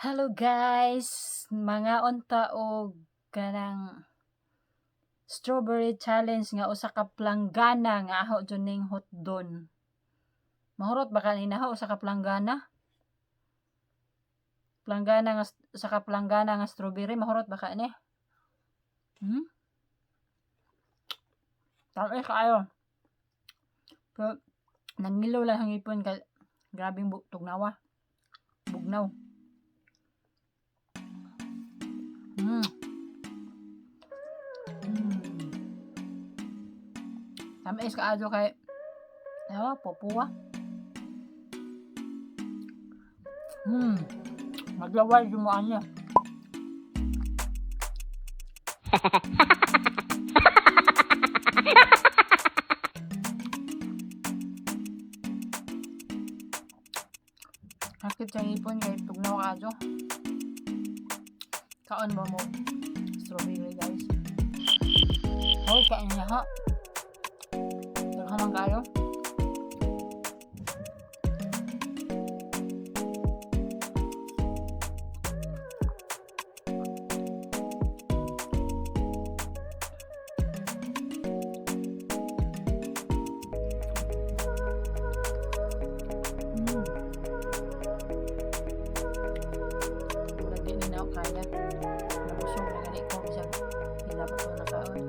Hello guys, mangaon ta og kanang strawberry challenge nga usa ka planggana nga aho jud ning hotdon. Mahurot ba ka ninaho usa ka planggana? Planggana nga usa ka planggana nga strawberry, mahurot ba ka ni? Hmm? Tamis kaayo. Pero nangilo lang ang ngipon kay grabeng tugnawa. Bugnaw. Tamis kaayo kay awa popuwa. Maglaway jud mo ani. Sakit sa ngipon kay tugnaw kaayo. Kaon ba mo strawberry, guys? Oh, kain niya ha. Daghan man kaayo. Murag di na nako kaya. Nabusog na gani ko bisag pila pa ko nakaon.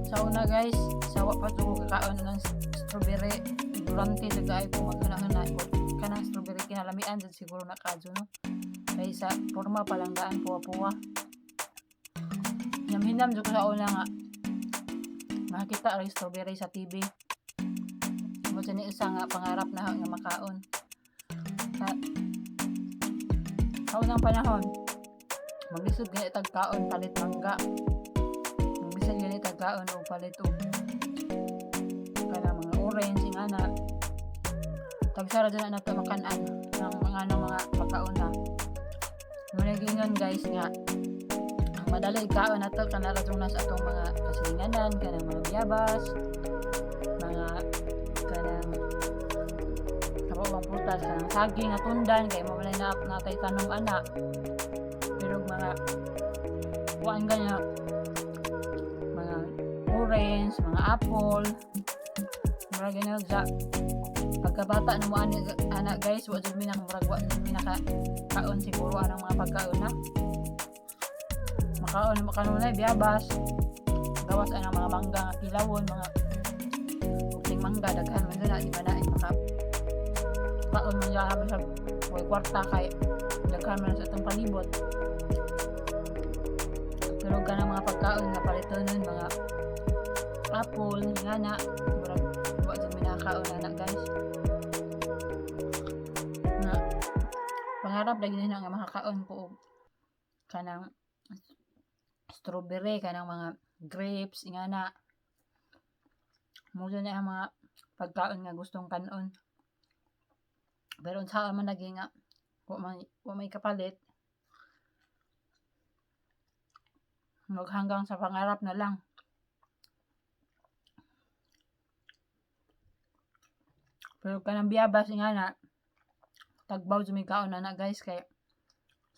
Sa una guys, sawa pa jud ko kakaon ng strawberry. Ignorante jud kaayo ko maghuna-huna ko kanang strawberry kinalamian jud siguro na kadyo, no. Kay sa porma pa lang daan puwa-puwa. Hinam-hinam jud ko sa una nga makakita ra strawberry sa TV. Mo ni isa nga pangarap na nga makaon. Sa unang panahon, maglisod gani tag kaon palit mangga. Maglisod gani tag kaon og palit og kanang mga orange ingana. Tagsa ra jud na nato makan-an ng mga ano, mga pagkaon na. Mo giingon guys nga ang madali kaon nato kana ra jud na sa atong mga kasilinganan, kanang mga biyabas, mga kanang kabawang prutas, kanang saging nga tundan kay mo man na natay tanom ana. Pero mga kuan ganya, mga orange, mga apple, murag ganyan sa pagkabata na mo ani ana guys, wa jud mi naka murag wa jud mi naka kaon siguro anang mga pagkaon na. Makaon mo kanunay biyabas, gawas anang mga mangga nga kilawon, mga puting mangga, daghan man na, di ba na ay maka kaon man siya bisag way kwarta kay daghan man sa atong palibot. Pero kanang mga pagkaon nga palitonon, mga apple ngana, murag wa jud mi nakakaon ana guys. Nga pangarap lagi na nga makakaon ko og kanang strawberry, kanang mga grapes ingana. Mo na ang mga pagkaon nga gustong kanon. Pero unsa man lagi nga wa may kapalit. Mag hanggang sa pangarap na lang. Pero kanang biyabas ingana, tagbaw jud mi kaon ana guys kay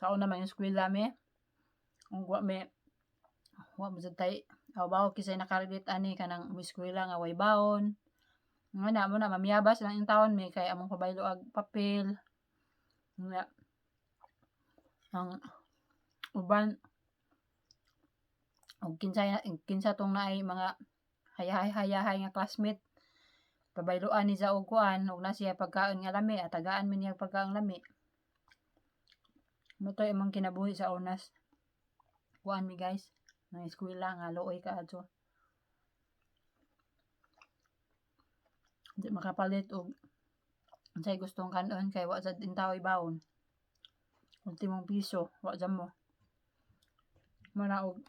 sa una man eskwela mi. Ug wa mo jud tay aw kisay nakarelate ani kanang moeskwela nga way baon. Nga na mo na mamiyabas lang intawon mi kay among pabaylo ag papel. Nga ang uban og kinsa kinsa tong naay mga hayahay-hayahay nga classmate, pabayloan ni sa og kuan og na siya pagkaon nga lami, atagaan mi niya pagkaon lami. Mo to'y among kinabuhi sa unas. Kuan mi guys, nang eskwela nga luoy kaadto. Di makapalit og unsay gustong kanon kay wa sad intawoy baon. Ultimong piso, wa jud mo. Mao na og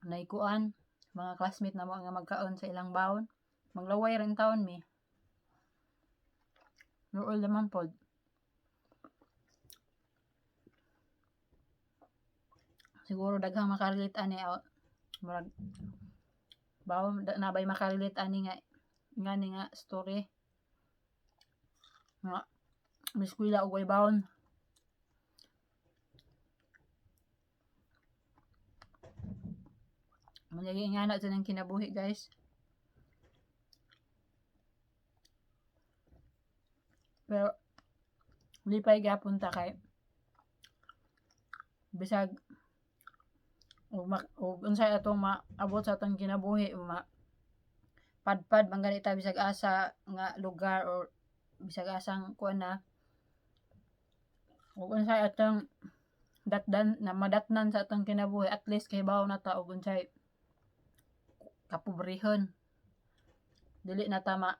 naikuan mga classmate namo nga magkaon sa ilang baon. Maglaway rin taon mi. Luol naman pod. Siguro daghang makarelate ani o murag bawon nabay makarelate ani nga ngani nga story nga miskwela og way baon. Mao nga na ng kinabuhi, guys. Pero lipay gyapon ta kay bisag ug unsay atong maabot sa atong kinabuhi, ma padpad man gani ta bisag asa nga lugar or bisag asang kuan na, ug unsay atong datdan na madatnan sa atong kinabuhi, at least kahibaw na ta og unsay kapobrehon. Dili na ta ma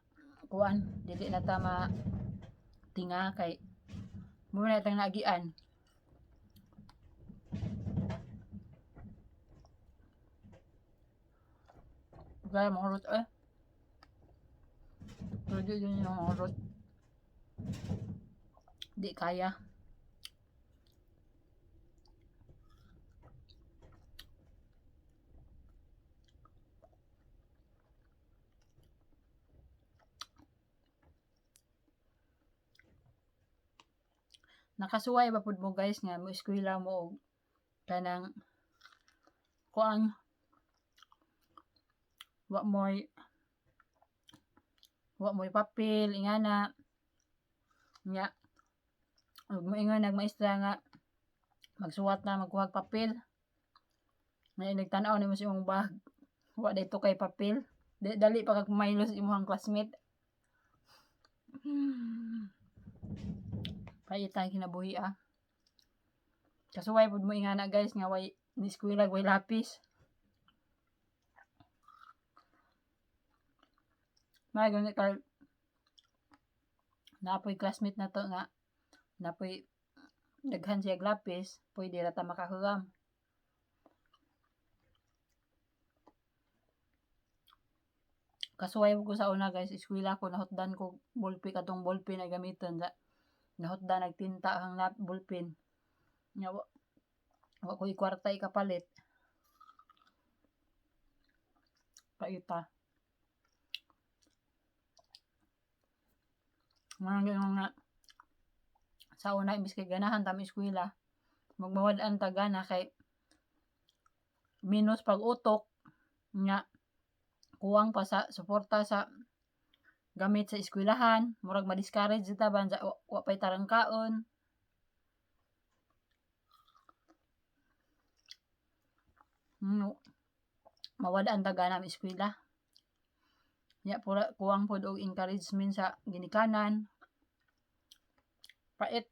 kuan, dili na ta ma tinga kay mao na itang naagian. Gaya mahurot eh. Pero di yun yung mahurot. Di kaya. Nakasuway ba pud mo, guys, nga mo eskwela mo og kanang kuan, wa mo'y papel ingana nya ug moingon ang maestra nga magsuwat na magkuhag papel nga nagtan-aw nimo sa imong bag, wa dito kay papel, di, dali pa kag maylos imong classmate. Pait ang kinabuhi ah. Kasuway pud mo ingana, guys, nga way ni eskwela way lapis. May gani kay napoy classmate na to nga napoy daghan siya lapis, pwede ra ta makahuram. Kasuway ko sa una, guys, eskwela ko, nahutdan ko ballpen, katong ballpen na gamiton sa nahutdan nagtinta ang lap ballpen. Nya wa ko'y kwarta ikapalit. Paita. Mga ganun nga sa una, imbis kay ganahan ta eskwela, magmawad-an ta gana kay minus pag utok nga kuwang pa sa suporta sa gamit sa eskwelahan, murag ma-discourage ta ba wa pay tarangkaon. No, mawad-an ta gana eskwela. Nya pura kuwang pod og encouragement sa ginikanan. Pait.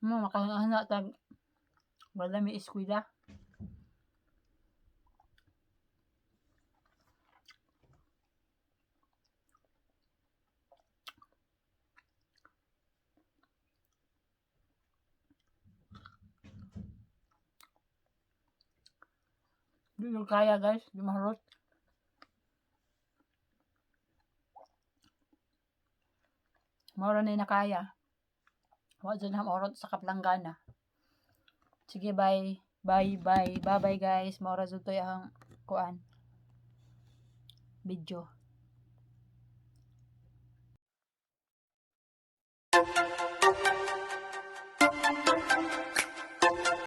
Mo makahuna tag wala mi eskwela. Di ko kaya, guys, di mahurot. Mao ra ni nakaya. Wa jud na mahurot sa kaplanggana. Sige, bye. Bye bye. Bye bye, guys. Mao ra jud to ang kuan video.